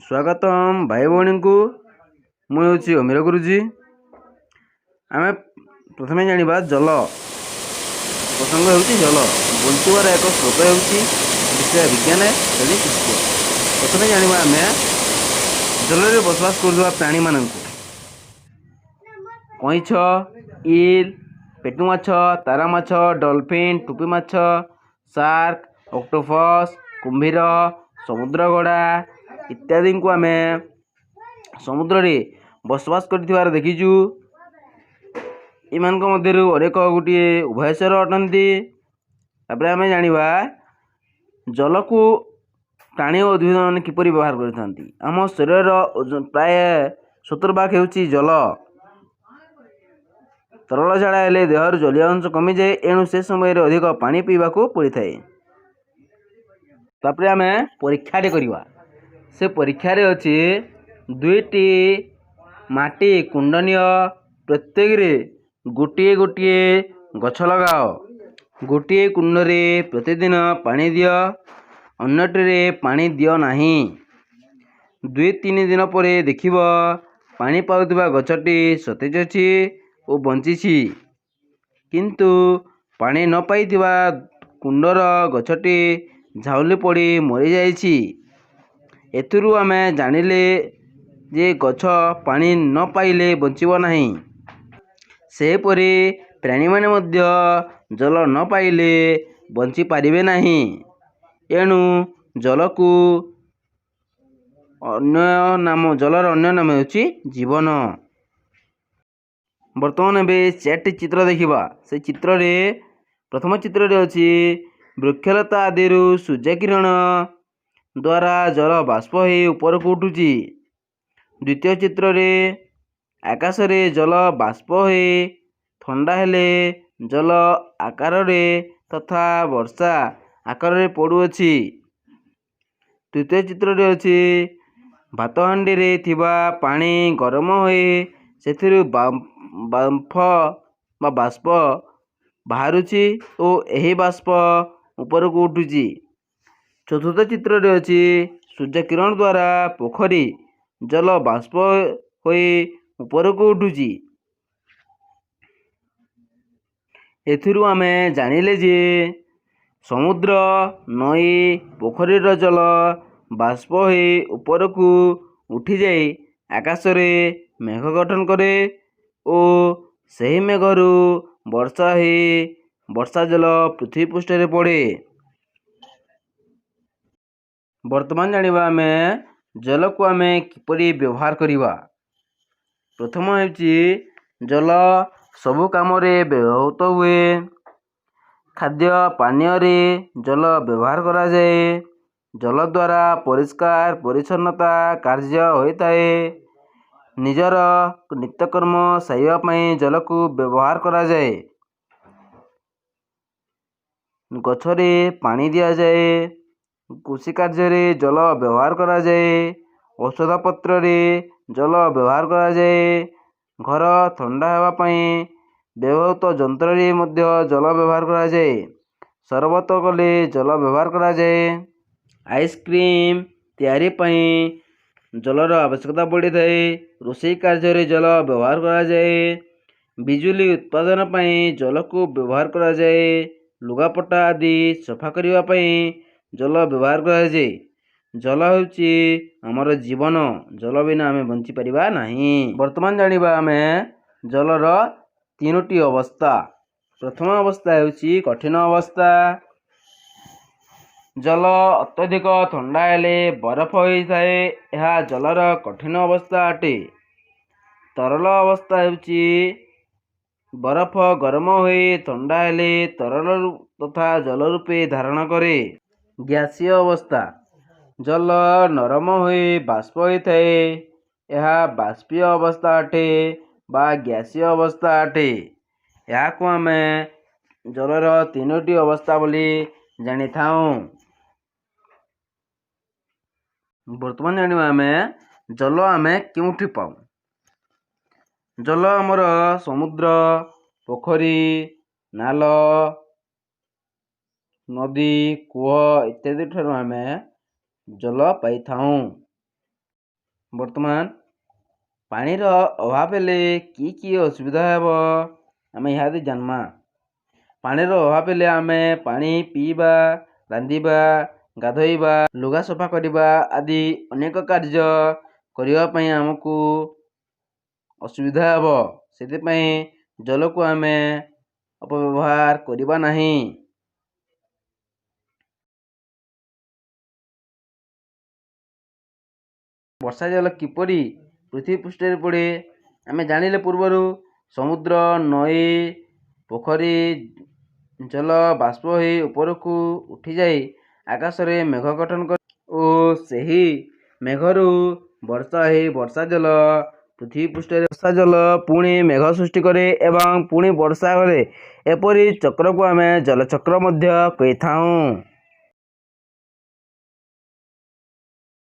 ସ୍ୱାଗତମ ଭାଇ ଭଉଣୀଙ୍କୁ। ମୁଁ ହେଉଛି ଅମୀର ଗୁରୁଜୀ। ଆମେ ପ୍ରଥମେ ଜାଣିବା ଜଳ। ପ୍ରସଙ୍ଗ ହେଉଛି ଜଳ ବଞ୍ଚିବାର ଏକ ସ୍ରୋତ ହେଉଛି। ବିଷୟ ବିଜ୍ଞାନ, ଶ୍ରେଣୀ ତୃତୀୟ। ପ୍ରଥମେ ଜାଣିବା ଆମେ ଜଳରେ ବସବାସ କରୁଥିବା ପ୍ରାଣୀମାନଙ୍କୁ। କଇଁଛ, ଇଲ୍, ପେଟୁ ମାଛ, ତାରା ମାଛ, ଡଲଫିନ୍, ଟୁପି ମାଛ, ସାର୍କ, ଅକ୍ଟୋପସ୍, କୁମ୍ଭୀର, ସମୁଦ୍ର ଘୋଡ଼ା ଇତ୍ୟାଦିଙ୍କୁ ଆମେ ସମୁଦ୍ରରେ ବସବାସ କରିଥିବାର ଦେଖିଛୁ। ଏମାନଙ୍କ ମଧ୍ୟରୁ ଅନେକ ଗୋଟିଏ ଉଭୟଚର ଅଟନ୍ତି। ତାପରେ ଆମେ ଜାଣିବା ଜଳକୁ ପ୍ରାଣୀ ଓ ଉଦ୍ଭିଦମାନେ କିପରି ବ୍ୟବହାର କରିଥାନ୍ତି। ଆମ ଶରୀରର ପ୍ରାୟ 70 ଭାଗ ହେଉଛି ଜଳ। ତରଳ ଝାଡ଼ା ହେଲେ ଦେହରୁ ଜଳୀୟ ଅଂଶ କମିଯାଏ, ଏଣୁ ସେ ସମୟରେ ଅଧିକ ପାଣି ପିଇବାକୁ ପଡ଼ିଥାଏ। ତାପରେ ଆମେ ପରୀକ୍ଷାଟେ କରିବା। ସେ ପରୀକ୍ଷାରେ ଅଛି, ଦୁଇଟି ମାଟି କୁଣ୍ଡ ନିଅ, ପ୍ରତ୍ୟେକରେ ଗୋଟିଏ ଗୋଟିଏ ଗଛ ଲଗାଅ। ଗୋଟିଏ କୁଣ୍ଡରେ ପ୍ରତିଦିନ ପାଣି ଦିଅ, ଅନ୍ୟଟିରେ ପାଣି ଦିଅ ନାହିଁ। 2-3 ଦିନ ପରେ ଦେଖିବ ପାଣି ପାଉଥିବା ଗଛଟି ସତେଜ ଅଛି ଓ ବଞ୍ଚିଛି, କିନ୍ତୁ ପାଣି ନ ପାଇଥିବା କୁଣ୍ଡର ଗଛଟି ଝାଉଁଳି ପଡ଼ି ମରିଯାଇଛି। ଏଥିରୁ ଆମେ ଜାଣିଲେ ଯେ ଗଛ ପାଣି ନ ପାଇଲେ ବଞ୍ଚିବ ନାହିଁ। ସେହିପରି ପ୍ରାଣୀମାନେ ମଧ୍ୟ ଜଳ ନ ପାଇଲେ ବଞ୍ଚିପାରିବେ ନାହିଁ। ଏଣୁ ଜଳକୁ ଅନ୍ୟ ନାମ, ଜଳର ଅନ୍ୟ ନାମ ହେଉଛି ଜୀବନ। ବର୍ତ୍ତମାନ ଏବେ ଚାରିଟି ଚିତ୍ର ଦେଖିବା। ସେ ଚିତ୍ରରେ ପ୍ରଥମ ଚିତ୍ରରେ ଅଛି, ବୃକ୍ଷଲତା ଆଦିରୁ ସୂର୍ଯ୍ୟକିରଣ ଦ୍ୱାରା ଜଳ ବାଷ୍ପ ହୋଇ ଉପରକୁ ଉଠୁଛି। ଦ୍ୱିତୀୟ ଚିତ୍ରରେ ଆକାଶରେ ଜଳ ବାଷ୍ପ ହୋଇ ଥଣ୍ଡା ହେଲେ ଜଳ ଆକାରରେ ତଥା ବର୍ଷା ଆକାରରେ ପଡ଼ୁଅଛି। ତୃତୀୟ ଚିତ୍ରରେ ଅଛି, ଭାତହାଣ୍ଡିରେ ଥିବା ପାଣି ଗରମ ହୋଇ ସେଥିରୁ ବାମ୍ଫ ବା ବାଷ୍ପ ବାହାରୁଛି ଓ ଏହି ବାଷ୍ପ ଉପରକୁ ଉଠୁଛି। ଚତୁର୍ଥ ଚିତ୍ରରେ ଅଛି, ସୂର୍ଯ୍ୟ କିରଣ ଦ୍ୱାରା ପୋଖରୀ ଜଳ ବାଷ୍ପ ହୋଇ ଉପରକୁ ଉଠୁଛି। ଏଥିରୁ ଆମେ ଜାଣିଲେ ଯେ ସମୁଦ୍ର, ନଈ, ପୋଖରୀର ଜଳ ବାଷ୍ପ ହୋଇ ଉପରକୁ ଉଠିଯାଇ ଆକାଶରେ ମେଘ ଗଠନ କରେ ଓ ସେହି ମେଘରୁ ବର୍ଷା ହୋଇ ବର୍ଷା ଜଳ ପୃଥିବୀ ପୃଷ୍ଠରେ ପଡ଼େ। ବର୍ତ୍ତମାନ ଜାଣିବା ଆମେ ଜଳକୁ ଆମେ କିପରି ବ୍ୟବହାର କରିବା। ପ୍ରଥମ ହେଉଛି, ଜଳ ସବୁ କାମରେ ବ୍ୟବହୃତ ହୁଏ। ଖାଦ୍ୟ ପାନୀୟରେ ଜଳ ବ୍ୟବହାର କରାଯାଏ। ଜଳ ଦ୍ୱାରା ପରିଷ୍କାର ପରିଚ୍ଛନ୍ନତା କାର୍ଯ୍ୟ ହୋଇଥାଏ। ନିଜର ନିତ୍ୟକର୍ମ ସାରିବା ପାଇଁ ଜଳକୁ ବ୍ୟବହାର କରାଯାଏ। ଗଛରେ ପାଣି ଦିଆଯାଏ। କୃଷି କାର୍ଯ୍ୟରେ ଜଳ ବ୍ୟବହାର କରାଯାଏ। ଔଷଧପତ୍ରରେ ଜଳ ବ୍ୟବହାର କରାଯାଏ। ଘର ଥଣ୍ଡା ହେବା ପାଇଁ ବ୍ୟବହୃତ ଯନ୍ତ୍ରରେ ମଧ୍ୟ ଜଳ ବ୍ୟବହାର କରାଯାଏ। ସରବତ କଲେ ଜଳ ବ୍ୟବହାର କରାଯାଏ। ଆଇସ୍କ୍ରିମ୍ ତିଆରି ପାଇଁ ଜଳର ଆବଶ୍ୟକତା ପଡ଼ିଥାଏ। ରୋଷେଇ କାର୍ଯ୍ୟରେ ଜଳ ବ୍ୟବହାର କରାଯାଏ। ବିଜୁଳି ଉତ୍ପାଦନ ପାଇଁ ଜଳକୁ ବ୍ୟବହାର କରାଯାଏ। ଲୁଗାପଟା ଆଦି ସଫା କରିବା ପାଇଁ ଜଳ ବ୍ୟବହାର କରାଯାଏ। ଜଳ ହେଉଛି ଆମର ଜୀବନ। ଜଳ ବିନା ଆମେ ବଞ୍ଚିପାରିବା ନାହିଁ। ବର୍ତ୍ତମାନ ଜାଣିବା ଆମେ ଜଳର ତିନୋଟି ଅବସ୍ଥା। ପ୍ରଥମ ଅବସ୍ଥା ହେଉଛି କଠିନ ଅବସ୍ଥା। ଜଳ ଅତ୍ୟଧିକ ଥଣ୍ଡା ହେଲେ ବରଫ ହୋଇଥାଏ। ଏହା ଜଳର କଠିନ ଅବସ୍ଥା ଅଟେ। ତରଳ ଅବସ୍ଥା ହେଉଛି, ବରଫ ଗରମ ହୋଇ ଥଣ୍ଡା ହେଲେ ତରଳ ତଥା ଜଳ ରୂପେ ଧାରଣ କରେ। ଗ୍ୟାସୀୟ ଅବସ୍ଥା, ଜଳ ନରମ ହୋଇ ବାଷ୍ପ ହୋଇଥାଏ। ଏହା ବାଷ୍ପୀୟ ଅବସ୍ଥା ଅଟେ ବା ଗ୍ୟାସୀୟ ଅବସ୍ଥା ଅଟେ। ଏହାକୁ ଆମେ ଜଳର ତିନୋଟି ଅବସ୍ଥା ବୋଲି ଜାଣିଥାଉ। ବର୍ତ୍ତମାନ ଜାଣିବା ଆମେ ଜଳ ଆମେ କେଉଁଠି ପାଉ। ଜଳ ଆମର ସମୁଦ୍ର, ପୋଖରୀ, ନାଳ, ନଦୀ, କୂଅ ଇତ୍ୟାଦି ଠାରୁ ଆମେ ଜଳ ପାଇଥାଉଁ। ବର୍ତ୍ତମାନ ପାଣିର ଅଭାବ ହେଲେ କି କି ଅସୁବିଧା ହେବ, ଆମେ ଇହାଦେ ଜାନ୍ମା। ପାଣିର ଅଭାବ ହେଲେ ଆମେ ପାଣି ପିଇବା, ରାନ୍ଧିବା, ଗାଧୋଇବା, ଲୁଗା ସଫା କରିବା ଆଦି ଅନେକ କାର୍ଯ୍ୟ କରିବା ପାଇଁ ଆମକୁ ଅସୁବିଧା ହେବ। ସେଥିପାଇଁ ଜଳକୁ ଆମେ ଅପବ୍ୟବହାର କରିବା ନାହିଁ। ବର୍ଷା ଜଳ କିପରି ପୃଥିବୀ ପୃଷ୍ଠରେ ପଡ଼େ, ଆମେ ଜାଣିଲେ ପୂର୍ବରୁ। ସମୁଦ୍ର, ନଈ, ପୋଖରୀ ଜଳ ବାଷ୍ପ ହୋଇ ଉପରକୁ ଉଠିଯାଇ ଆକାଶରେ ମେଘ ଗଠନ କରେ ଓ ସେହି ମେଘରୁ ବର୍ଷା ହୋଇ ବର୍ଷା ଜଳ ପୃଥିବୀ ପୃଷ୍ଠରେ, ବର୍ଷା ଜଳ ପୁଣି ମେଘ ସୃଷ୍ଟି କରେ ଏବଂ ପୁଣି ବର୍ଷା କରେ। ଏପରି ଚକ୍ରକୁ ଆମେ ଜଳଚକ୍ର ମଧ୍ୟ କହିଥାଉଁ।